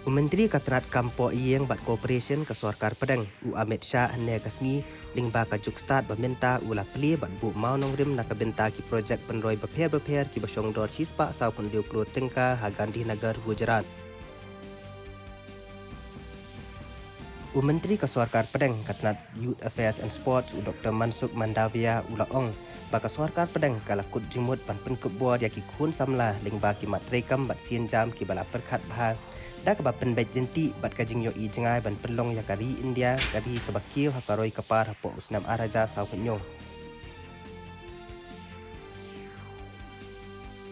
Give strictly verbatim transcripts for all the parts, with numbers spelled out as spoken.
U Myntri ka tnad kam poh ïing bad cooperation ka sorkar pdeng, u Amit Shah, hynne ka sngi, lyngba ka juk stad ba mynta, u la plie bad buh mawnongrim na ka bynta ki projek pynroi bapher bapher kiba shongdor shispah saw phew hynriew klur tyngka ha Gandhinagar, Gujarat. U Myntri ka sorkar pdeng ka tnad Youth Affairs and Sports, u Doktor Mansukh Mandaviya, u la ong ba ka sorkar pdeng ka la kut jingmut ban pynkup bor ïa ki khun samla lyngba ki mat treikam bad sienjam kiba la pyrkhat bha, da kaba pynbeit lynti bad ka jingïohi jngai ban pynlong ïa ka ri India ka ri kaba kiew ha ka roi ka par hapoh u snem ar hajar saw phew hynñiew.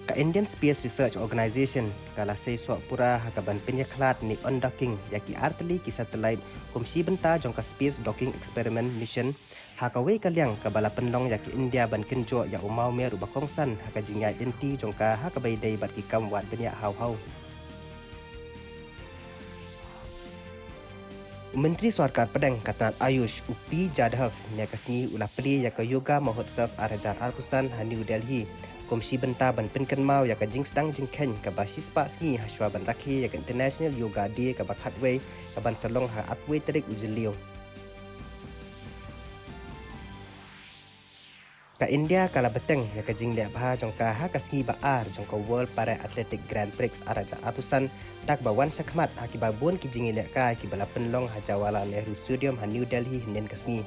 Ka Indian Space Research Organisation ka la sei soh pura ha ka ban pynïakhlad ne undocking ïa ki ar tylli ki satellite kum shi bynta jong ka Space Docking Experiment Mission, ha kawei ka liang kaba la pynlong ïa ka India ban kynjoh ïa u mawmer uba kongsan ha ka jingïaid lynti jong ka ha kaba ïadei bad ki kam wad bniah haw haw. U Myntri sorkar pdeng ka tnad Ayush, u P Jadhav, hynne ka sngi u la plie ïa ka Yoga Mahotsav ar hajar arphew san ha New Delhi kum shi bynta ban pynkynmaw ïa ka jingsdang jingkheiñ kaba shispah sngi hashwa ban rakhe ïa ka International Yoga Day kaba khatwei, kaban sa long ha arphew wei tarik u Jylliew. Ka India ka la bteng ïa ka jingleh bha jong ka ha ka sngi ba ar jong ka World Para Athletic Grand Prix ar hajar arphew san, da kaba wan shakhmat ha kiba bun ki jingïalehkai kiba la pynlong ha Jawaharlal Nehru Stadium ha New Delhi hynnin ka sngi.